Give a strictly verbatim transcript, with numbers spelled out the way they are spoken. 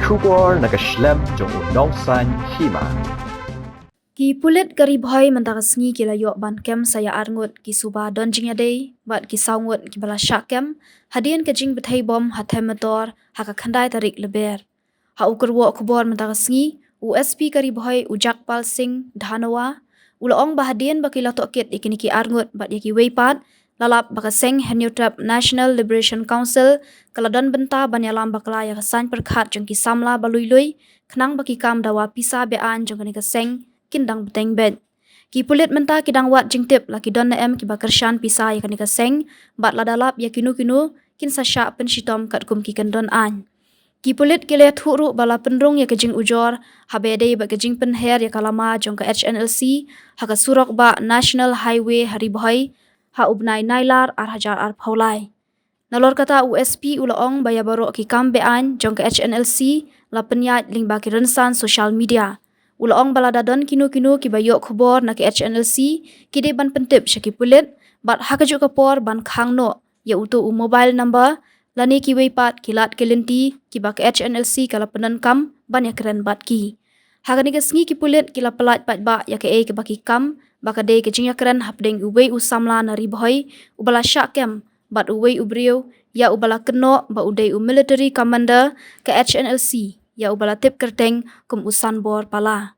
Khubor na ka shlem jong u nongsan hima. Ki pulit ka Ri Bhoi mynta ka sngi ki la ïoh ban kem sa ïa arngut ki suba don jingïadei bad ki sawngut kiba la shah kem hadien ka jingbthei bom ha Them Metor ha ka khyndai tarik Lber. Ha u kyrwoh khubor mynta ka sngi, u S P ka Ri Bhoi u Jagpal Singh Dhanoa u la ong ba hadien ba ki la tohkit ïa kine ki arngut bad ïa kiwei pat, la lap ba ka seng Hynñiewtrep National Liberation Council ka la don bynta ban ïalam bakla ïa ka saiñ pyrkhat jong ki samla ba lui-lui khnang ba ki kam dawa pisa be-aiñ jong kane ka seng kin dang bteng beit. Ki pulit mynta ki dang wad jingtip la ki don ne em kiba kyrshan pisa ïa kane ka seng bad lada lap ïa kino kino kin sa shah pynshitom katkum ki kyndon aiñ. Ki pulit ki la ïathuh ruh ba la pynrung ïa ka jingujor haba ïadei bad ka jingpynher ïa ka lama jong ka H N L C ha ka surok bah National Highway ha Ri Bhoi ha u bnai Nailar ar hajar arphew lai. Nalor kata, u S P u la ong ba ïa baroh ki kam be-aiñ jong ka H N L C la pynïaid lyngba ki rynsan social media. U la ong ba lada don kino kino kiba ïoh khubor na ka H N L C, ki dei ban pyntip sha ki pulit bad ha kajuh ka por ban khang noh ïa uto u mobile number lane kiwei pat ki lad ki lynti kiba ka H N L C ka la pyndonkam ban ïakren bad ki. Ha kane ka sngi ki pulit ki la pyllait paidbah ïa kaei kaba ki kam ba ka dei ka jingïakren hapdeng uwei u samla na Ri Bhoi uba la shah kem bad uwei u briew ïa uba la kynnoh ba u dei u military commander ka H N L C ïa uba la tip kyrteng kum u Sanbor Pala.